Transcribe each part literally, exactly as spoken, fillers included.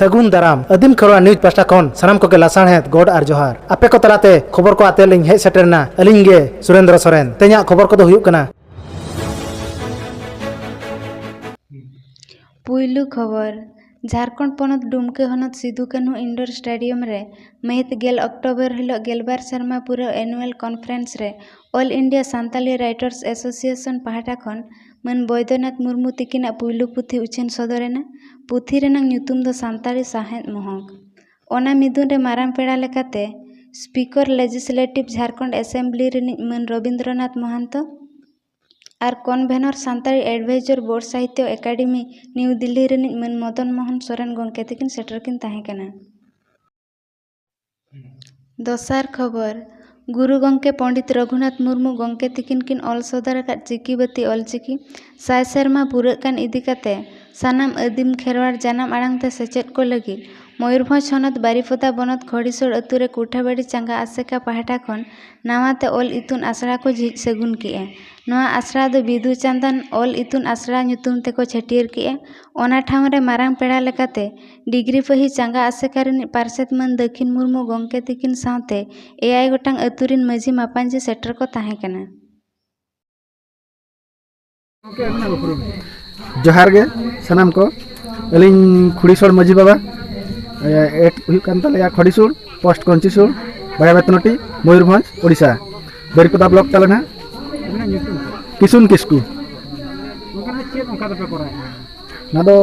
ᱥᱟᱹᱜᱩᱱ ᱫᱟᱨᱟᱢ᱾ ᱟᱹᱫᱤᱢ ᱠᱷᱮᱨᱣᱟᱲ ᱱᱤᱭᱩᱡᱽ ᱯᱟᱦᱴᱟ ᱠᱷᱚᱱ ᱥᱟᱱᱟᱢ ᱠᱚᱜᱮ ᱞᱟᱥᱟᱲᱦᱮᱫ ᱜᱚᱰ ᱟᱨ ᱡᱚᱦᱟᱨ᱾ ᱟᱯᱮ ᱠᱚ ᱛᱟᱞᱟᱛᱮ ᱠᱷᱚᱵᱚᱨ ᱠᱚ ᱟᱛᱮ ᱞᱤᱧ ᱦᱮᱡ ᱥᱮᱴᱮᱨ ᱮᱱᱟ ᱟᱹᱞᱤᱧ ᱜᱮ ᱥᱩᱨᱮᱱᱫᱨᱚ ᱥᱚᱨᱮᱱ᱾ ᱛᱮᱦᱮᱧᱟᱜ ᱠᱷᱚᱵᱚᱨ ᱠᱚᱫᱚ ᱦᱩᱭᱩᱜ ᱠᱟᱱᱟ᱾ ᱯᱩᱭᱞᱩ ᱠᱷᱚᱵᱚᱨ, ᱡᱷᱟᱨᱠᱷᱚᱸᱰ ᱯᱚᱱᱚᱛ ᱰᱩᱢᱠᱟᱹ ᱦᱚᱱᱚᱛ ᱥᱤᱫᱩ ᱠᱟᱹᱱᱦᱩ ᱤᱱᱰᱳᱨ ᱥᱴᱮᱰᱤᱭᱟᱢ ᱨᱮ ᱢᱟᱹᱦᱤᱛ ᱜᱮᱞ ᱚᱠᱴᱳᱵᱚᱨ ᱦᱤᱞᱚᱜ ᱜᱮᱞᱵᱟᱨ ᱥᱮᱨᱢᱟ ᱯᱩᱨᱟᱹᱣ ᱮᱱᱩᱣᱟᱞ ᱠᱚᱱᱯᱷᱟᱨᱮᱱᱥ ᱨᱮ all India Santali writers association ᱯᱟᱦᱴᱟ ᱠᱷᱚᱱ ᱢᱟᱹᱱ ᱵᱚᱭᱫᱚᱱᱟᱛᱷ ᱢᱩᱨᱢᱩ ᱛᱤᱠᱤᱱᱟᱜ ᱯᱩᱭᱞᱩ ᱯᱩᱛᱷᱤ ᱩᱪᱷᱟᱹᱱ ᱥᱚᱫᱚᱨ ᱮᱱᱟ᱾ ᱯᱩᱛᱷᱤ ᱨᱮᱱᱟᱜ ᱧᱩᱛᱩᱢ ᱫᱚ ᱥᱟᱱᱛᱟᱲᱤ ᱥᱟᱶᱦᱮᱫ ᱢᱚᱦᱚᱠ᱾ ᱚᱱᱟ ᱢᱤᱫᱩᱱ ᱨᱮ ᱢᱟᱨᱟᱝ ᱯᱮᱲᱟ ᱞᱮᱠᱟᱛᱮ ᱥᱯᱤᱠᱚᱨ ᱞᱮᱡᱤᱥᱞᱮᱴᱤᱵᱷ ᱡᱷᱟᱨᱠᱷᱚᱸᱰ ᱮᱥᱮᱢᱵᱞᱤ ᱨᱤᱱᱤᱡ ᱢᱟᱹᱱ ᱨᱚᱵᱤᱱᱫᱨᱚᱱᱟᱛᱷ ᱢᱚᱦᱟᱱᱛᱚ ᱟᱨ convener Santali advisory board Sahitya Akademi new Delhi ᱨᱤᱱᱤᱡ ᱢᱟᱹᱱ ᱢᱚᱫᱚᱱ ᱢᱳᱦᱚᱱ ᱥᱚᱨᱮᱱ ᱜᱚᱢᱠᱮ ᱛᱤᱠᱤᱱ ᱥᱮᱴᱮᱨ ᱠᱤᱱ ᱛᱟᱦᱮᱸ ᱠᱟᱱᱟ᱾ ᱫᱚᱥᱟᱨ ᱠᱷᱚᱵᱚᱨ, ᱜᱩᱨᱩ ᱜᱚᱢᱠᱮ ᱯᱚᱸᱰᱤᱛ ᱨᱚᱜᱷᱩᱱᱟᱛᱷ ᱢᱩᱨᱢᱩ ᱜᱚᱢᱠᱮ ᱛᱤᱠᱤᱱ ᱠᱤᱱ ᱚᱞ ᱥᱚᱫᱚᱨ ᱟᱠᱟᱫ ᱪᱤᱠᱤ ᱵᱟᱹᱛᱤ ᱚᱞᱪᱤᱠᱤ ᱥᱟᱭ ᱥᱮᱨᱢᱟ ᱯᱩᱨᱟᱹᱜ ᱠᱟᱱ ᱤᱫᱤ ᱠᱟᱛᱮ ᱥᱟᱱᱟᱢ ᱟᱹᱫᱤᱢ ᱠᱷᱮᱨᱣᱟᱲ ᱡᱟᱱᱟᱢ ᱟᱲᱟᱝ ᱛᱮ ᱥᱮᱪᱮᱫ ᱠᱚ ᱞᱟᱹᱜᱤᱫ ᱢᱚᱭᱩᱨᱵᱷᱚᱸᱡᱽ ᱦᱚᱱᱚᱛ ᱵᱟᱨᱤᱯᱚᱫᱟ ᱵᱚᱱᱚᱛ ᱠᱷᱚᱲᱤᱥᱳᱲ ᱟᱹᱛᱩ ᱨᱮ ᱠᱩᱴᱷᱟᱵᱟᱲᱤ ᱪᱟᱸᱜᱟ ᱟᱥᱮᱠᱟ ᱯᱟᱦᱴᱟ ᱠᱷᱚᱱ ᱱᱟᱣᱟ ᱛᱮ ᱚᱞ ᱤᱛᱩᱱ ᱟᱥᱲᱟ ᱠᱚ ᱡᱷᱤᱡ ᱥᱟᱹᱜᱩᱱ ᱠᱮᱜᱼᱟ᱾ ᱱᱚᱣᱟ ᱟᱥᱲᱟ ᱫᱚ ᱵᱤᱫᱩ ᱪᱟᱸᱫᱟᱱ ᱚᱞ ᱤᱛᱩᱱ ᱟᱥᱲᱟ ᱧᱩᱛᱩᱢ ᱛᱮᱠᱚ ᱪᱷᱟᱹᱴᱭᱟᱹᱨ ᱠᱮᱜᱼᱟ᱾ ᱚᱱᱟ ᱴᱷᱟᱶ ᱨᱮ ᱢᱟᱨᱟᱝ ᱯᱮᱲᱟ ᱞᱮᱠᱟᱛᱮ ᱰᱤᱜᱽᱨᱤ ᱯᱟᱹᱦᱤ ᱪᱟᱸᱜᱟ ᱟᱥᱮᱠᱟ ᱨᱤᱱᱤᱡ ᱯᱟᱨᱥᱮᱛ ᱢᱟᱹᱱ ᱫᱟᱹᱠᱷᱤᱱ ᱢᱩᱨᱢᱩ ᱜᱚᱢᱠᱮ ᱛᱤᱠᱤᱱ ᱥᱟᱶᱛᱮ ᱮᱭᱟᱭ ᱜᱚᱴᱟᱝ ᱟᱹᱛᱩ ᱨᱤᱱ ᱢᱟᱹᱡᱷᱤ ᱢᱟᱯᱟᱧᱡᱤ ᱥᱮᱴᱮᱨ ᱠᱚ ᱛᱟᱦᱮᱸ ᱠᱟᱱᱟ᱾ ᱡᱚᱦᱟᱨ ᱜᱮ ᱥᱟᱱᱟᱢ ᱠᱚ᱾ ᱟᱹᱞᱤᱧ ᱠᱷᱩᱲᱤᱥᱚᱲ ᱢᱟᱹᱡᱷᱤ ᱵᱟᱵᱟ, ᱮ, ᱮᱴ ᱦᱩᱭᱩᱜ ᱠᱟᱱ ᱛᱟᱞᱮᱭᱟ ᱠᱷᱚᱰᱤᱥᱩᱲ, ᱯᱳᱥᱴ ᱠᱚᱧᱪᱤᱥᱩᱲ, ᱵᱟᱭᱟ ᱵᱮᱛᱱᱚᱴᱤ, ᱢᱚᱭᱩᱨᱵᱷᱚᱸᱡᱽ, ᱳᱰᱤᱥᱟ᱾ ᱵᱟᱹᱨᱤᱯᱚᱫᱟ ᱵᱞᱚᱠ ᱛᱟᱞᱮ ᱱᱟᱦᱟᱜ᱾ ᱠᱤᱥᱩᱱ ᱠᱤᱥᱠᱩ᱾ ᱚᱱᱠᱟᱱᱟᱜ ᱪᱮᱫ ᱚᱱᱠᱟ ᱫᱚᱯᱮ ᱠᱚᱨᱟᱣᱮᱫᱼᱟ? ᱚᱱᱟ ᱫᱚ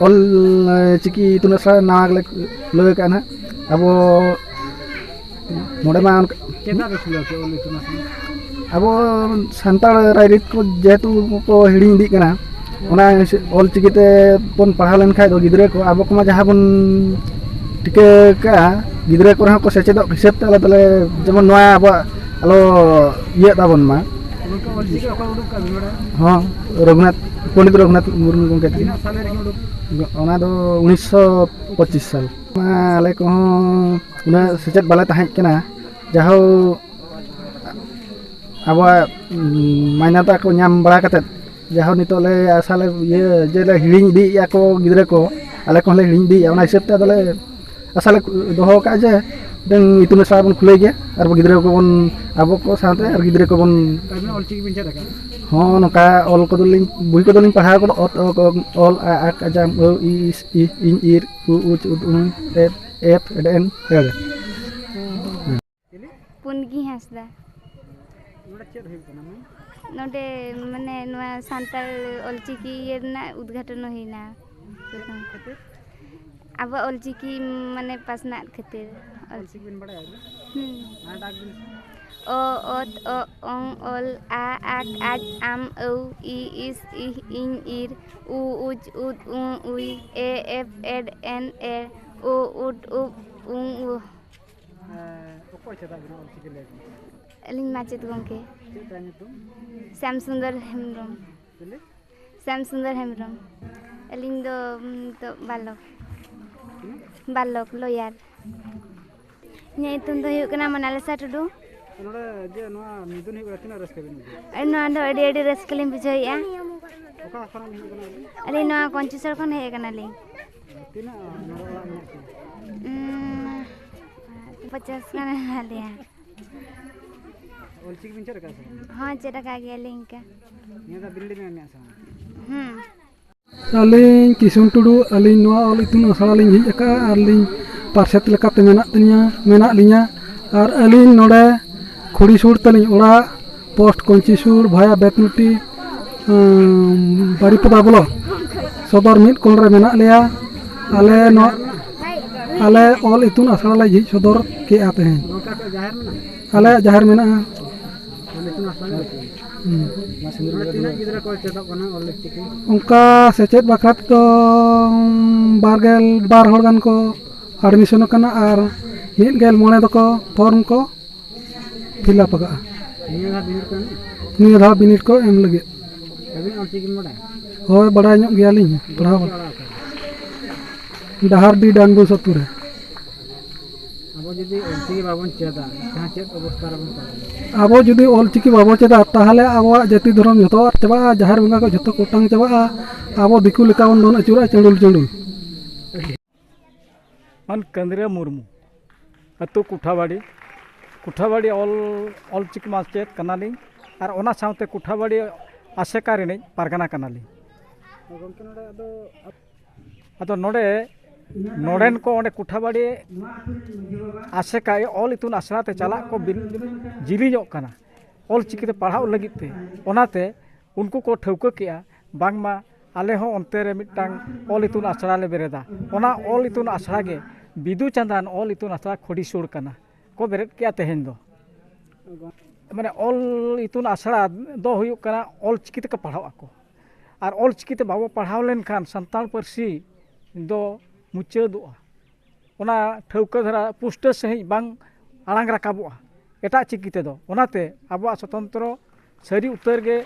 ᱚᱞ, ᱮ, ᱪᱤᱠᱤ ᱤᱛᱩᱱ ᱟᱥᱲᱟ ᱱᱟᱣᱟ ᱜᱮᱞᱮ ᱠᱷᱩᱞᱟᱹᱣ ᱟᱠᱟᱫᱼᱟ ᱱᱟᱦᱟᱜ᱾ ᱟᱵᱚ ᱱᱚᱰᱮ ᱢᱟ ᱚᱱᱠᱟ ᱪᱮᱫᱟᱜ ᱯᱮ ᱠᱷᱩᱞᱟᱹᱣ ᱠᱮᱫᱼᱟ ᱚᱞ ᱤᱛᱩᱱ ᱟᱥᱲᱟ? ᱟᱵᱚ ᱥᱟᱱᱛᱟᱲ ᱨᱟᱭᱨᱤᱛ ᱠᱚ ᱡᱮᱦᱮᱛᱩ ᱠᱚ ᱦᱤᱲᱤᱧ ᱤᱫᱤᱜ ᱠᱟᱱᱟ, ᱚᱱᱟ ᱚᱞ ᱪᱤᱠᱤ ᱛᱮ ᱵᱚᱱ ᱯᱟᱲᱦᱟᱣ ᱞᱮᱱᱠᱷᱟᱡ ᱫᱚ ᱜᱤᱫᱽᱨᱟᱹ ᱠᱚ ᱟᱵᱚ ᱠᱚᱢᱟ ᱡᱟᱦᱟᱸ ᱵᱚᱱ ᱴᱷᱤᱠᱟᱹ ᱠᱟᱜᱼᱟ, ᱜᱤᱫᱽᱨᱟᱹ ᱠᱚᱨᱮ ᱦᱚᱸ ᱠᱚ ᱥᱮᱪᱮᱫᱚᱜ ᱦᱤᱥᱟᱹᱵ ᱛᱮ ᱟᱞᱮ ᱫᱚᱞᱮ ᱡᱮᱢᱚᱱ ᱱᱚᱣᱟ ᱟᱵᱚᱣᱟᱜ ᱟᱞᱚ ᱤᱭᱟᱹᱜ ᱛᱟᱵᱚᱱ ᱢᱟ᱾ ᱜᱚᱢᱠᱮ, ᱚᱞ ᱪᱤᱠᱤ ᱚᱠᱚᱭ ᱩᱰᱩᱠ ᱠᱟᱜ ᱵᱤᱱ ᱵᱟᱲᱟᱭᱟ? ᱦᱚᱸ, ᱨᱚᱜᱷᱩᱱᱟᱛᱷ, ᱯᱚᱱᱰᱤᱛ ᱨᱚᱜᱷᱩᱱᱟᱛᱷ ᱢᱩᱨᱢᱩ ᱜᱚᱢᱠᱮ ᱛᱟᱹᱠᱤᱱ᱾ ᱛᱤᱱᱟᱹᱜ ᱥᱟᱞᱮ ᱨᱮᱠᱤᱱ ᱩᱰᱩᱠ? ᱚᱱᱟ ᱫᱚ ᱩᱱᱤᱥᱥᱚ ᱯᱚᱸᱪᱤᱥ ᱥᱟᱞ᱾ ᱢᱟ ᱟᱞᱮ ᱠᱚᱦᱚᱸ ᱩᱱᱟᱹᱜ ᱥᱮᱪᱮᱫ ᱵᱟᱞᱮ ᱛᱟᱦᱮᱸ ᱠᱟᱱᱟ, ᱡᱟᱦᱳ ᱟᱵᱚᱣᱟᱜ, ᱩᱸ, ᱢᱟᱱᱱᱚᱛᱟ ᱠᱚ ᱧᱟᱢ ᱵᱟᱲᱟ ᱠᱟᱛᱮᱫ, ᱡᱟᱦᱳ ᱱᱤᱛᱚᱜ ᱞᱮ ᱟᱥᱟ ᱞᱮ ᱤᱭᱟᱹ ᱡᱮ ᱞᱮ ᱦᱤᱲᱤᱧ ᱤᱫᱤᱭᱮᱫᱼᱟ ᱠᱚ ᱜᱤᱫᱽᱨᱟᱹ ᱠᱚ, ᱟᱞᱮ ᱠᱚᱦᱚᱸ ᱞᱮ ᱦᱤᱲᱤᱧ ᱤᱫᱤᱭᱮᱫᱼᱟ᱾ ᱚᱱᱟ ᱦᱤᱥᱟᱹᱵ ᱛᱮ ᱟᱫᱚᱞᱮ ᱟᱥᱟ ᱞᱮ ᱫᱚᱦᱚ ᱟᱠᱟᱫᱼᱟ ᱡᱮ ᱢᱤᱫᱴᱟᱝ ᱤᱛᱩᱱ ᱟᱥᱲᱟ ᱵᱚᱱ ᱠᱷᱩᱞᱟᱹᱭ ᱜᱮᱭᱟ, ᱟᱨ ᱜᱤᱫᱽᱨᱟᱹ ᱠᱚᱵᱚᱱ, ᱟᱵᱚ ᱠᱚ ᱥᱟᱶᱛᱮ ᱟᱨ ᱜᱤᱫᱽᱨᱟᱹ ᱠᱚᱵᱚᱱ᱾ ᱟᱹᱵᱤᱱ ᱚᱞᱪᱤᱠᱤ ᱵᱤᱱ ᱪᱮᱫ ᱟᱠᱟᱫᱼᱟ? ᱦᱚᱸ, ᱱᱚᱝᱠᱟ ᱚᱞ ᱠᱚᱫᱚᱞᱤᱧ, ᱵᱳᱭ ᱠᱚᱫᱚᱞᱤᱧ ᱯᱟᱲᱦᱟᱣ ᱠᱚᱫᱚ, ᱚᱛ, ᱚ, ᱠᱚ, ᱚᱞ, ᱟ, ᱟᱠ, ᱟᱡᱟᱢ, ᱟᱹᱣ, ᱤ, ᱤᱥ, ᱤ, ᱤᱧ, ᱤᱨ, ᱩ, ᱩᱪ, ᱩᱫ, ᱩᱢ, ᱮᱯ, ᱮᱯ, ᱮᱰ, ᱮᱱ, ᱮᱲ᱾ ᱪᱤᱞᱤ? ᱯᱩᱱᱜᱤ ᱦᱟᱸᱥᱫᱟ᱾ ᱱᱚᱰᱮ ᱪᱮᱫ ᱦᱩᱭᱩᱜ ᱠᱟᱱᱟ, ᱢᱟᱹᱭ? ᱱᱚᱰᱮ ᱢᱟᱱᱮ ᱱᱚᱣᱟ ᱥᱟᱱᱛᱟᱲ ᱚᱞᱪᱤᱠᱤ ᱤᱭᱟᱹ ᱨᱮᱱᱟᱜ ᱩᱫᱽᱜᱷᱟᱴᱚᱱ ᱦᱩᱭᱱᱟ᱾ ᱪᱮᱫ ᱠᱷᱟᱹᱛᱤᱨ? ᱟᱵᱚᱣᱟᱜ ᱚᱞᱪᱤᱠᱤ ᱢᱟᱱᱮ ᱯᱟᱥᱱᱟᱜ ᱠᱷᱟᱹᱛᱤᱨ᱾ ᱚᱞᱪᱤᱠᱤ ᱵᱤᱱ ᱵᱟᱲᱟᱭᱟ ᱟᱵᱤᱱ? ᱦᱩᱸ᱾ ᱢᱟ ᱰᱟᱠ ᱵᱤᱱ ᱥᱮ᱾ ᱚ, ᱚᱛ, ᱚ, ᱚᱝ, ᱚᱞ, ᱟ, ᱟᱠ, ᱟᱡ, ᱟᱢ, ᱟᱹᱣ, ᱤ, ᱤᱥ, ᱤᱦ, ᱤᱧ, ᱤᱨ, ᱩ, ᱩᱪ, ᱩᱫ, ᱩ, ᱩᱭ, ᱮ, ᱮᱯ, ᱮᱰ, ᱮᱱ, ᱮᱲ, ᱳ, ᱩᱴ, ᱩᱵ, ᱩᱝ, ᱩᱦ᱾ ᱮᱸ, ᱚᱠᱚᱭ ᱪᱮᱫᱟᱜ ᱵᱮᱱᱟᱣ ᱚᱞᱪᱤᱠᱤ ᱞᱟᱹᱭ ᱵᱮᱱ? ᱟᱹᱞᱤᱧ ᱢᱟᱪᱮᱫ ᱜᱚᱢᱠᱮ᱾ ᱪᱮᱫ ᱛᱟᱭ ᱧᱩᱛᱩᱢ? ᱥᱟᱢ ᱥᱩᱱᱫᱚᱨ ᱦᱮᱢᱵᱨᱚᱢ᱾ ᱪᱤᱞᱤ? ᱥᱟᱢ ᱥᱩᱱᱫᱚᱨ ᱦᱮᱢᱵᱨᱚᱢ᱾ ᱟᱹᱞᱤᱧ ᱫᱚ, ᱩᱢ, ᱱᱤᱛᱚᱜ ᱵᱟᱞᱚᱠ᱾ ᱦᱩᱸ? ᱵᱟᱞᱚᱠ, ᱞᱚᱭᱟᱨ᱾ ᱤᱧᱟᱹᱜ ᱧᱩᱛᱩᱢ ᱫᱚ ᱦᱩᱭᱩᱜ ᱠᱟᱱᱟ ᱢᱳᱱᱟᱞᱤᱥᱟ ᱴᱩᱰᱩ᱾ ᱱᱚᱰᱮ ᱡᱮ ᱱᱚᱣᱟ ᱢᱤᱫᱩᱱ ᱦᱩᱭᱩᱜ ᱠᱟᱱᱟ, ᱛᱤᱱᱟᱹᱜ ᱨᱟᱹᱥᱠᱟᱹ ᱵᱮᱱ ᱵᱩᱡᱷᱟᱹᱣᱟ? ᱟᱨ ᱱᱚᱣᱟ ᱫᱚ ᱟᱹᱰᱤ, ᱟᱹᱰᱤ ᱨᱟᱹᱥᱠᱟᱹ ᱞᱤᱧ ᱵᱩᱡᱷᱟᱹᱣᱮᱫᱼᱟ᱾ ᱚᱠᱟ ᱠᱷᱚᱱᱟᱜ ᱵᱮᱱ ᱦᱮᱡ ᱠᱟᱱᱟ ᱟᱵᱮᱱ? ᱟᱹᱞᱤᱧ ᱱᱚᱣᱟ ᱠᱚᱧᱪᱮᱥᱚᱨ ᱠᱷᱚᱱ ᱦᱮᱡ ᱟᱠᱟᱱᱟᱞᱤᱧ᱾ ᱛᱤᱱᱟᱹᱜ ᱱᱚᱰᱮ ᱚᱲᱟᱜ ᱢᱮᱱᱟᱜ ᱯᱮᱭᱟ? ᱩᱸ, ᱯᱚᱪᱟᱥ ᱜᱟᱱ ᱢᱮᱱᱟᱜ ᱞᱮᱭᱟ᱾ ᱚᱞᱪᱤᱠᱤ ᱵᱤᱱ ᱪᱮᱫ ᱟᱠᱟᱫᱼᱟ ᱥᱮ ᱵᱟᱝ? ᱦᱚᱸ, ᱪᱮᱫ ᱟᱠᱟᱫ ᱜᱮᱭᱟᱞᱤᱧ ᱤᱱᱠᱟ᱾ ᱱᱤᱭᱟᱹ ᱫᱷᱟᱣ ᱵᱤᱱᱤᱰ ᱵᱤᱱ ᱮᱢ ᱢᱮᱜᱼᱟ ᱥᱮ ᱵᱟᱝ? ᱦᱩᱸ᱾ ᱟᱹᱞᱤᱧ ᱠᱤᱥᱩᱱ ᱴᱩᱰᱩ, ᱟᱹᱞᱤᱧ ᱱᱚᱣᱟ ᱚᱞ ᱤᱛᱩᱱ ᱟᱥᱲᱟ ᱞᱤᱧ ᱦᱮᱡ ᱟᱠᱟᱫᱼᱟ ᱟᱨ ᱞᱤᱧ ᱯᱟᱨᱥᱮᱛ ᱞᱮᱠᱟᱛᱮ ᱢᱮᱱᱟᱜ ᱞᱤᱧᱟ, ᱢᱮᱱᱟᱜ ᱞᱤᱧᱟ᱾ ᱟᱨ ᱟᱹᱞᱤᱧ ᱱᱚᱰᱮ ᱠᱷᱩᱲᱤᱥᱩᱲ ᱛᱟᱹᱞᱤᱧ ᱚᱲᱟᱜ, ᱯᱳᱥᱴ ᱠᱚᱧᱪᱤᱥᱩᱲ, ᱵᱷᱟᱭᱟ ᱵᱮᱛᱱᱩᱴᱤ, ᱩᱸ, ᱵᱟᱨᱤᱯᱟᱫᱟ ᱵᱞᱚᱠ ᱥᱚᱫᱚᱨ ᱢᱤᱫ ᱠᱚᱬ ᱨᱮ ᱢᱮᱱᱟᱜ ᱞᱮᱭᱟ᱾ ᱟᱞᱮ ᱱᱚᱣᱟ, ᱟᱞᱮ ᱚᱞ ᱤᱛᱩᱱ ᱟᱥᱲᱟ ᱞᱮ ᱡᱷᱤᱡ ᱥᱚᱫᱚᱨ ᱠᱮᱜᱼᱟ ᱛᱮᱦᱮᱧ᱾ ᱱᱚᱝᱠᱟ ᱠᱚ ᱡᱟᱦᱮᱨ ᱢᱮᱱᱟᱜᱼᱟ? ᱟᱞᱮᱭᱟᱜ ᱡᱟᱦᱮᱨ ᱢᱮᱱᱟᱜᱼᱟ᱾ ᱚᱞ ᱤᱛᱩᱱ ᱟᱥᱲᱟ ᱨᱮ? ᱦᱩᱸ᱾ ᱱᱚᱰᱮ ᱛᱤᱱᱟᱹᱜ ᱜᱤᱫᱽᱨᱟᱹ ᱠᱚ ᱪᱮᱫᱚᱜ ᱠᱟᱱᱟ ᱚᱞ ᱪᱤᱠᱤ? ᱚᱱᱠᱟ ᱥᱮᱪᱮᱫ ᱵᱟᱠᱷᱨᱟ ᱛᱮᱫᱚ, ᱩᱸ, ᱵᱟᱨ ᱜᱮᱞ ᱵᱟᱨ ᱦᱚᱲ ᱜᱟᱱ ᱠᱚ ᱮᱰᱢᱤᱥᱚᱱ ᱟᱠᱟᱱᱟ ᱟᱨ ᱢᱤᱫ ᱜᱮᱞ ᱢᱚᱬᱮ ᱫᱚᱠᱚ ᱯᱷᱚᱨᱢ ᱠᱚ ᱯᱷᱤᱞᱟᱯ ᱟᱠᱟᱫᱼᱟ᱾ ᱱᱤᱭᱟᱹ ᱫᱷᱟᱣ ᱵᱤᱱᱤᱰ ᱠᱚ ᱮᱢ? ᱱᱤᱭᱟᱹ ᱫᱷᱟᱣ ᱵᱤᱱᱤᱰ ᱠᱚ ᱮᱢ ᱞᱟᱹᱜᱤᱫ᱾ ᱟᱹᱵᱤᱱ ᱚᱞ ᱪᱤᱠᱤ ᱵᱤᱱ ᱵᱟᱰᱟᱭᱟ? ᱦᱳᱭ, ᱵᱟᱰᱟᱭ ᱧᱚᱜ ᱜᱮᱭᱟᱞᱤᱧ, ᱯᱟᱲᱦᱟᱣ᱾ ᱚᱲᱟᱜ ᱚᱠᱟᱨᱮ? ᱰᱟᱦᱟᱨᱰᱤ ᱰᱟᱱᱵᱩᱥ ᱟᱹᱛᱩ ᱨᱮ᱾ ᱟᱵᱚ ᱡᱩᱫᱤ ᱚᱞ ᱪᱤᱠᱤ ᱵᱟᱵᱚᱱ ᱪᱮᱫᱟ, ᱮᱱᱠᱷᱟᱱ ᱪᱮᱫ ᱚᱵᱚᱥᱛᱟ ᱨᱮᱵᱚᱱ ᱛᱟᱦᱮᱱᱟ? ᱟᱵᱚ ᱡᱩᱫᱤ ᱚᱞ ᱪᱤᱠᱤ ᱵᱟᱵᱚ ᱪᱮᱫᱟ, ᱛᱟᱦᱚᱞᱮ ᱟᱵᱚᱣᱟᱜ ᱡᱟᱹᱛᱤ ᱫᱷᱚᱨᱚᱢ ᱡᱷᱚᱛᱚᱣᱟᱜ ᱪᱟᱵᱟᱜᱼᱟ, ᱡᱟᱦᱮᱨ ᱵᱚᱸᱜᱟ ᱠᱚ ᱡᱷᱚᱛᱚ ᱠᱚ ᱚᱴᱟᱝ ᱪᱟᱵᱟᱜᱼᱟ, ᱟᱵᱚ ᱫᱤᱠᱩ ᱞᱮᱠᱟ ᱵᱚᱱ ᱫᱚᱱ ᱟᱹᱪᱩᱨᱚᱜᱼᱟ ᱪᱟᱹᱰᱩᱞ ᱪᱟᱹᱰᱩᱞ᱾ ᱢᱟᱱ ᱠᱟᱹᱱᱫᱽᱨᱟᱹ ᱢᱩᱨᱢᱩ, ᱟᱹᱛᱩ ᱠᱩᱴᱷᱟᱵᱟᱲᱤ᱾ ᱠᱩᱴᱷᱟᱵᱟᱲᱤ ᱚᱞ ᱚᱞᱪᱤᱠᱤ ᱢᱟᱪᱮᱫ ᱠᱟᱱᱟᱞᱤᱧ ᱟᱨ ᱚᱱᱟ ᱥᱟᱶᱛᱮ ᱠᱩᱴᱷᱟᱵᱟᱲᱤ ᱟᱥᱮᱠᱟ ᱨᱤᱱᱤᱡ ᱯᱟᱨᱜᱟᱱᱟ ᱠᱟᱱᱟᱞᱤᱧ᱾ ᱜᱚᱢᱠᱮ, ᱱᱚᱰᱮ ᱟᱫᱚ ᱟᱫᱚ ᱱᱚᱰᱮ ᱱᱚᱰᱮᱱ ᱠᱚ ᱚᱸᱰᱮ ᱠᱩᱴᱷᱟᱵᱟᱲᱤ ᱟᱥᱮᱠᱟ ᱚᱞ ᱤᱛᱩᱱ ᱟᱥᱲᱟ ᱛᱮ ᱪᱟᱞᱟᱜ ᱠᱚ ᱵᱤᱞ- ᱡᱤᱞᱤᱧᱚᱜ ᱠᱟᱱᱟ ᱚᱞᱪᱤᱠᱤ ᱛᱮ ᱯᱟᱲᱦᱟᱜ ᱞᱟᱹᱜᱤᱫ ᱛᱮ᱾ ᱚᱱᱟᱛᱮ ᱩᱱᱠᱩ ᱠᱚ ᱴᱷᱟᱹᱣᱠᱟᱹ ᱠᱮᱜᱼᱟ, ᱵᱟᱝᱢᱟ ᱟᱞᱮ ᱦᱚᱸ ᱚᱱᱛᱮ ᱨᱮ ᱢᱤᱫᱴᱟᱝ ᱚᱞ ᱤᱛᱩᱱ ᱟᱥᱲᱟ ᱞᱮ ᱵᱮᱨᱮᱫᱟ᱾ ᱚᱱᱟ ᱚᱞ ᱤᱛᱩᱱ ᱟᱥᱲᱟ ᱜᱮ ᱵᱤᱫᱩ ᱪᱟᱸᱫᱟᱱ ᱚᱞ ᱤᱛᱩᱱ ᱟᱥᱲᱟ ᱠᱷᱚᱰᱤᱥᱩᱲ ᱠᱟᱱᱟ ᱠᱚ ᱵᱮᱨᱮᱫ ᱠᱮᱜᱼᱟ ᱛᱮᱦᱮᱧ ᱫᱚ᱾ ᱢᱟᱱᱮ ᱚᱞ ᱤᱛᱩᱱ ᱟᱥᱲᱟ ᱫᱚ ᱦᱩᱭᱩᱜ ᱠᱟᱱᱟ ᱚᱞ ᱪᱤᱠᱤ ᱛᱮᱠᱚ ᱯᱟᱲᱦᱟᱜ ᱟᱠᱚ, ᱟᱨ ᱚᱞ ᱪᱤᱠᱤ ᱛᱮ ᱵᱟᱵᱚ ᱯᱟᱲᱦᱟᱣ ᱞᱮᱱᱠᱷᱟᱱ ᱥᱟᱱᱛᱟᱲ ᱯᱟᱹᱨᱥᱤ ᱫᱚ ᱢᱩᱪᱟᱹᱫᱚᱜᱼᱟ᱾ ᱚᱱᱟ ᱴᱷᱟᱹᱣᱠᱟᱹ ᱫᱷᱟᱨᱟ ᱯᱩᱥᱴᱟᱹ ᱥᱟᱺᱦᱤᱡ ᱵᱟᱝ ᱟᱲᱟᱝ ᱨᱟᱠᱟᱵᱚᱜᱼᱟ ᱮᱴᱟᱜ ᱪᱤᱠᱤ ᱛᱮᱫᱚ᱾ ᱚᱱᱟᱛᱮ ᱟᱵᱚᱣᱟᱜ ᱥᱚᱛᱚᱱᱛᱨᱚ ᱥᱟᱹᱨᱤ ᱩᱛᱟᱹᱨ ᱜᱮ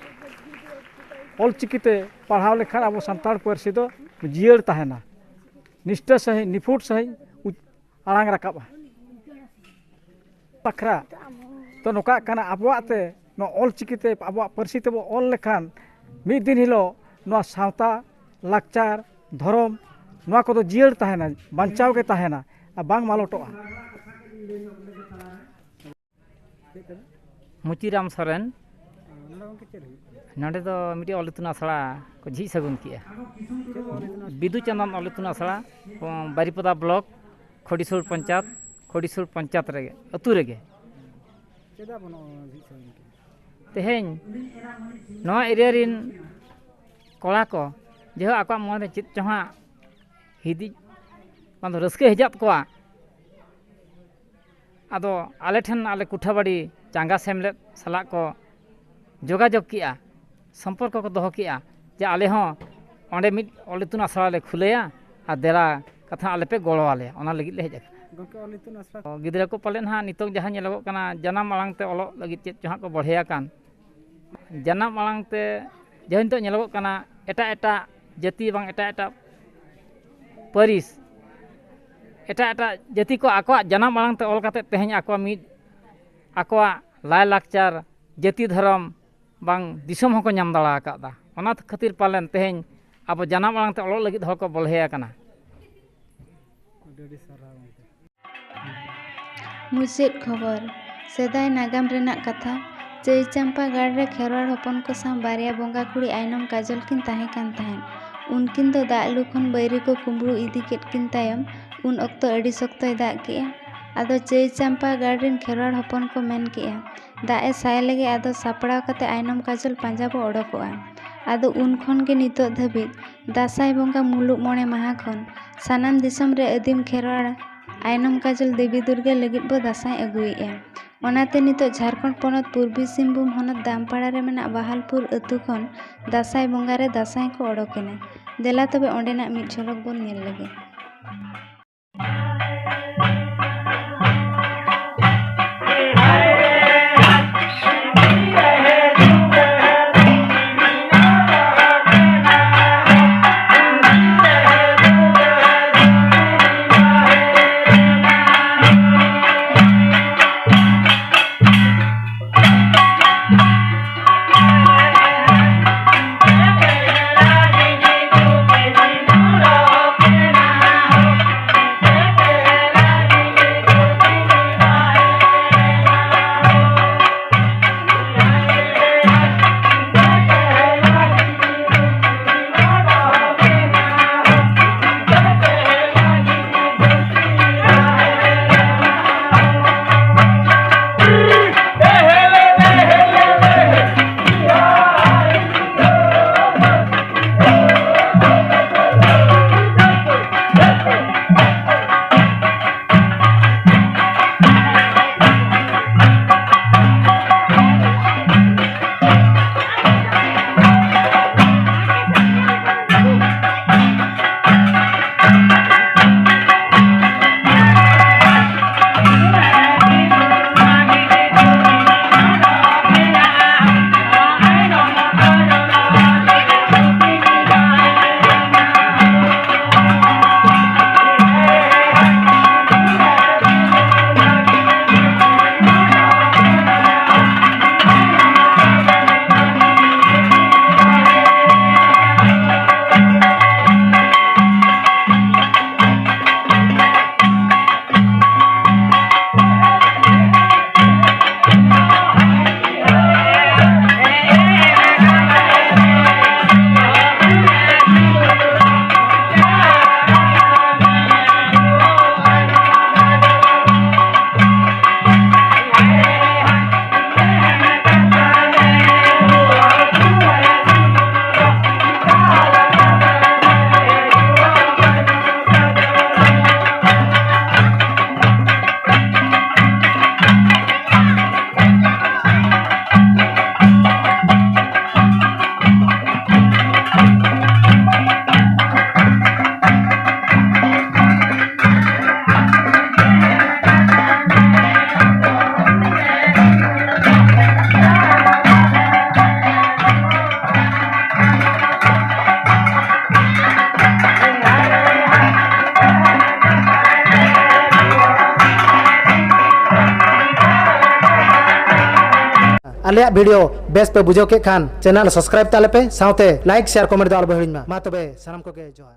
ᱚᱞ ᱪᱤᱠᱤ ᱛᱮ ᱯᱟᱲᱦᱟᱣ ᱞᱮᱠᱷᱟᱱ ᱟᱵᱚ ᱥᱟᱱᱛᱟᱲ ᱯᱟᱹᱨᱥᱤ ᱫᱚ ᱡᱤᱭᱟᱹᱲ ᱛᱟᱦᱮᱱᱟ, ᱱᱤᱥᱴᱟᱹ ᱥᱟᱺᱦᱤᱡ, ᱱᱤᱯᱷᱩᱴ ᱥᱟᱺᱦᱤᱡ ᱩᱪ- ᱟᱲᱟᱝ ᱨᱟᱠᱟᱵᱼᱟ᱾ ᱵᱟᱠᱷᱨᱟ ᱛᱚ ᱱᱚᱝᱠᱟᱜ ᱠᱟᱱᱟ, ᱟᱵᱚᱣᱟᱜ ᱛᱮ ᱱᱚᱣᱟ ᱚᱞ ᱪᱤᱠᱤ ᱛᱮ ᱟᱵᱚᱣᱟᱜ ᱯᱟᱹᱨᱥᱤ ᱛᱮᱵᱚ ᱚᱞ ᱞᱮᱠᱷᱟᱱ ᱢᱤᱫ ᱫᱤᱱ ᱦᱤᱞᱳᱜ ᱱᱚᱣᱟ ᱥᱟᱶᱛᱟ, ᱞᱟᱠᱪᱟᱨ, ᱫᱷᱚᱨᱚᱢ, ᱱᱚᱣᱟ ᱠᱚᱫᱚ ᱡᱤᱭᱟᱹᱲ ᱛᱟᱦᱮᱱᱟ, ᱵᱟᱧᱪᱟᱣ ᱜᱮ ᱛᱟᱦᱮᱱᱟ ᱟᱨ ᱵᱟᱝ ᱢᱟᱞᱚᱴᱚᱜᱼᱟ᱾ ᱢᱩᱪᱤᱨᱟᱢ ᱥᱚᱨᱮᱱ᱾ ᱱᱚᱰᱮ ᱜᱚᱢᱠᱮ ᱪᱮᱫ ᱦᱩᱭᱩᱜ ᱠᱟᱱᱟ? ᱱᱚᱰᱮ ᱫᱚ ᱢᱤᱫᱴᱤᱡ ᱚᱞ ᱤᱛᱩᱱ ᱟᱥᱲᱟ ᱠᱚ ᱡᱷᱤᱡ ᱥᱟᱹᱜᱩᱱ ᱠᱮᱜᱼᱟ᱾ ᱪᱮᱫ ᱚᱞ ᱤᱛᱩᱱ ᱟᱥᱲᱟ? ᱵᱤᱫᱩ ᱪᱟᱸᱫᱟᱱ ᱚᱞ ᱤᱛᱩᱱ ᱟᱥᱲᱟ, ᱵᱟᱨᱤᱯᱟᱫᱟ ᱵᱞᱚᱠ, ᱠᱷᱚᱰᱤᱥᱩᱨ ᱯᱚᱧᱪᱟᱭᱮᱛ, ᱠᱷᱚᱰᱤᱥᱩᱨ ᱯᱚᱧᱪᱟᱭᱮᱛ ᱨᱮᱜᱮ, ᱟᱹᱛᱩ ᱨᱮᱜᱮ᱾ ᱪᱮᱫᱟᱜ ᱵᱚᱱ ᱡᱷᱤᱡ ᱥᱟᱹᱜᱩᱱ ᱠᱮᱜᱼᱟ? ᱛᱮᱦᱮᱧ ᱱᱚᱣᱟ ᱮᱨᱤᱭᱟ ᱨᱮᱱ ᱠᱚᱲᱟ ᱠᱚ ᱡᱟᱭᱦᱳᱠ ᱟᱠᱚᱣᱟᱜ ᱢᱚᱱᱮ ᱨᱮ ᱪᱮᱫ ᱪᱚ ᱦᱟᱸᱜ ᱦᱤᱫᱤᱡ, ᱵᱟᱝ ᱫᱚ ᱨᱟᱹᱥᱠᱟᱹ ᱦᱮᱡᱟᱫ ᱠᱚᱣᱟ᱾ ᱟᱫᱚ ᱟᱞᱮ ᱴᱷᱮᱱ, ᱟᱞᱮ ᱠᱩᱴᱷᱟᱵᱟᱲᱤ ᱪᱟᱸᱜᱟ ᱥᱮᱢᱞᱮᱫ ᱥᱟᱞᱟᱜ ᱠᱚ ᱡᱳᱜᱟᱡᱳᱜᱽ ᱠᱮᱜᱼᱟ, ᱥᱚᱢᱯᱚᱨᱠᱚ ᱠᱚ ᱫᱚᱦᱚ ᱠᱮᱜᱼᱟ ᱡᱮ ᱟᱞᱮ ᱦᱚᱸ ᱚᱸᱰᱮ ᱢᱤᱫ ᱚᱞ ᱤᱛᱩᱱ ᱟᱥᱲᱟ ᱞᱮ ᱠᱷᱩᱞᱟᱹᱭᱟ ᱟᱨ ᱫᱮᱞᱟ ᱠᱟᱛᱷᱟ ᱟᱞᱮ ᱯᱮ ᱜᱚᱲᱚ ᱟᱞᱮᱭᱟ, ᱚᱱᱟ ᱞᱟᱹᱜᱤᱫ ᱞᱮ ᱦᱮᱡ ᱟᱠᱟᱱᱟ᱾ ᱜᱚᱢᱠᱮ, ᱚᱞ ᱤᱛᱩᱱ ᱟᱥᱲᱟ ᱜᱤᱫᱽᱨᱟᱹ ᱠᱚ ᱯᱟᱞᱮᱱ ᱦᱟᱸᱜ ᱱᱤᱛᱚᱜ ᱡᱟᱦᱟᱸ ᱧᱮᱞᱚᱜᱚᱜ ᱠᱟᱱᱟ, ᱡᱟᱱᱟᱢ ᱟᱲᱟᱝ ᱛᱮ ᱚᱞᱚᱜ ᱞᱟᱹᱜᱤᱫ ᱪᱮᱫ ᱪᱚ ᱦᱟᱸᱜ ᱠᱚ ᱵᱚᱲᱦᱮ ᱟᱠᱟᱱ, ᱡᱟᱱᱟᱢ ᱟᱲᱟᱝ ᱛᱮ ᱡᱟᱦᱟᱸ ᱱᱤᱛᱚᱜ ᱧᱮᱞᱚᱜᱚᱜ ᱠᱟᱱᱟ, ᱮᱴᱟᱜ ᱮᱴᱟᱜ ᱡᱟᱹᱛᱤ ᱵᱟᱝ ᱮᱴᱟᱜ ᱮᱴᱟᱜ ᱯᱟᱹᱨᱤᱥ, ᱮᱴᱟᱜ ᱮᱴᱟᱜ ᱡᱟᱹᱛᱤ ᱠᱚ ᱟᱠᱚᱣᱟᱜ ᱡᱟᱱᱟᱢ ᱟᱲᱟᱝ ᱛᱮ ᱚᱞ ᱠᱟᱛᱮ ᱛᱮᱦᱮᱧ ᱟᱠᱚᱣᱟᱜ ᱢᱤᱫ, ᱟᱠᱚᱣᱟᱜ ᱞᱟᱭᱼᱞᱟᱠᱪᱟᱨ, ᱡᱟᱹᱛᱤ ᱫᱷᱚᱨᱚᱢ ᱵᱟᱝ ᱫᱤᱥᱚᱢ ᱦᱚᱸᱠᱚ ᱧᱟᱢ ᱫᱟᱲᱮ ᱟᱠᱟᱫᱟ᱾ ᱚᱱᱟ ᱠᱷᱟᱹᱛᱤᱨ ᱯᱟᱞᱮᱱ ᱛᱮᱦᱮᱧ ᱟᱵᱚ ᱡᱟᱱᱟᱢ ᱟᱲᱟᱝ ᱛᱮ ᱚᱞᱚᱜ ᱞᱟᱹᱜᱤᱫ ᱦᱚᱲ ᱠᱚ ᱵᱚᱞᱦᱮ ᱟᱠᱟᱱᱟ᱾ ᱟᱹᱰᱤ ᱥᱟᱨᱦᱟᱣ ᱜᱚᱢᱠᱮ᱾ ᱢᱩᱪᱟᱹᱫ ᱠᱷᱚᱵᱚᱨ᱾ ᱥᱮᱫᱟᱭ ᱱᱟᱜᱟᱢ ᱨᱮᱱᱟᱜ ᱠᱟᱛᱷᱟ᱾ ᱪᱟᱹᱭ ᱪᱟᱢᱯᱟ ᱜᱟᱲ ᱨᱮ ᱠᱷᱮᱨᱣᱟᱲ ᱦᱚᱯᱚᱱ ᱠᱚ ᱥᱟᱶ ᱵᱟᱨᱭᱟ ᱵᱚᱸᱜᱟ ᱠᱩᱲᱤ ᱟᱭᱱᱚᱢ ᱠᱟᱡᱚᱞ ᱠᱤᱱ ᱛᱟᱦᱮᱸ ᱠᱟᱱ ᱛᱟᱦᱮᱸᱫ᱾ ᱩᱱᱠᱤᱱ ᱫᱚ ᱫᱟᱜ ᱞᱩ ᱠᱷᱚᱱ ᱵᱟᱹᱭᱨᱤ ᱠᱚ ᱠᱩᱢᱵᱽᱲᱩ ᱤᱫᱤ ᱠᱮᱫ ᱠᱤᱱ ᱛᱟᱭᱚᱢ, ᱩᱱ ᱚᱠᱛᱚ ᱟᱹᱰᱤ ᱥᱚᱠᱛᱚᱭ ᱫᱟᱜ ᱠᱮᱜᱼᱟ᱾ ᱟᱫᱚ ᱪᱟᱹᱭ ᱪᱟᱢᱯᱟ ᱜᱟᱲ ᱨᱮᱱ ᱠᱷᱮᱨᱣᱟᱲ ᱦᱚᱯᱚᱱ ᱠᱚ ᱢᱮᱱ ᱠᱮᱜᱼᱟ, "ᱫᱟᱜ ᱮ ᱥᱟᱭ ᱞᱮᱜᱮ, ᱟᱫᱚ ᱥᱟᱯᱲᱟᱣ ᱠᱟᱛᱮ ᱟᱭᱱᱚᱢ ᱠᱟᱡᱚᱞ ᱯᱟᱸᱡᱟ ᱵᱚ ᱚᱰᱚᱠᱚᱜᱼᱟ᱾" ᱟᱫᱚ ᱩᱱ ᱠᱷᱚᱱ ᱜᱮ ᱱᱤᱛᱚᱜ ᱫᱷᱟᱹᱵᱤᱡ ᱫᱟᱸᱥᱟᱭ ᱵᱚᱸᱜᱟ ᱢᱩᱞᱩᱜ ᱢᱚᱬᱮ ᱢᱟᱦᱟ ᱠᱷᱚᱱ ᱥᱟᱱᱟᱢ ᱫᱤᱥᱚᱢ ᱨᱮ ᱟᱹᱫᱤᱢ ᱠᱷᱮᱨᱣᱟᱲ ᱟᱭᱱᱚᱢ ᱠᱟᱡᱚᱞ ᱫᱮᱵᱤ ᱫᱩᱨᱜᱟᱹ ᱞᱟᱹᱜᱤᱫ ᱵᱚ ᱫᱟᱸᱥᱟᱭ ᱟᱹᱜᱩᱭᱮᱫᱼᱟ᱾ ᱚᱱᱟᱛᱮ ᱱᱤᱛᱚᱜ ᱡᱷᱟᱲᱠᱷᱚᱸᱰ ᱯᱚᱱᱚᱛ ᱯᱩᱨᱵᱤ ᱥᱤᱝᱵᱷᱩᱢ ᱦᱚᱱᱚᱛ ᱫᱟᱢᱯᱟᱲᱟ ᱨᱮ ᱢᱮᱱᱟᱜ ᱵᱟᱦᱟᱞᱯᱩᱨ ᱟᱹᱛᱩ ᱠᱷᱚᱱ ᱫᱟᱸᱥᱟᱭ ᱵᱚᱸᱜᱟ ᱨᱮ ᱫᱟᱸᱥᱟᱭ ᱠᱚ ᱚᱰᱚᱠᱮᱱᱟ᱾ ᱫᱮᱞᱟ ᱛᱚᱵᱮ ᱚᱸᱰᱮᱱᱟᱜ ᱢᱤᱫ ᱡᱷᱚᱞᱚᱠ ᱵᱚᱱ ᱧᱮᱞ ᱞᱮᱜᱮ᱾ ᱟᱞᱮᱭᱟᱜ video ᱵᱮᱥ ᱯᱮ ᱵᱩᱡᱷᱟᱹᱣ ᱠᱮᱫ ᱠᱷᱟᱱ channel subscribe ᱛᱟᱞᱮ ᱯᱮ, ᱥᱟᱶᱛᱮ like, share, comment ᱫᱚ ᱟᱞᱚ ᱯᱮ ᱦᱤᱲᱤᱧ ᱢᱟ᱾ ᱢᱟ ᱛᱚᱵᱮ ᱥᱟᱱᱟᱢ ᱠᱚᱜᱮ ᱡᱚᱦᱟᱨ᱾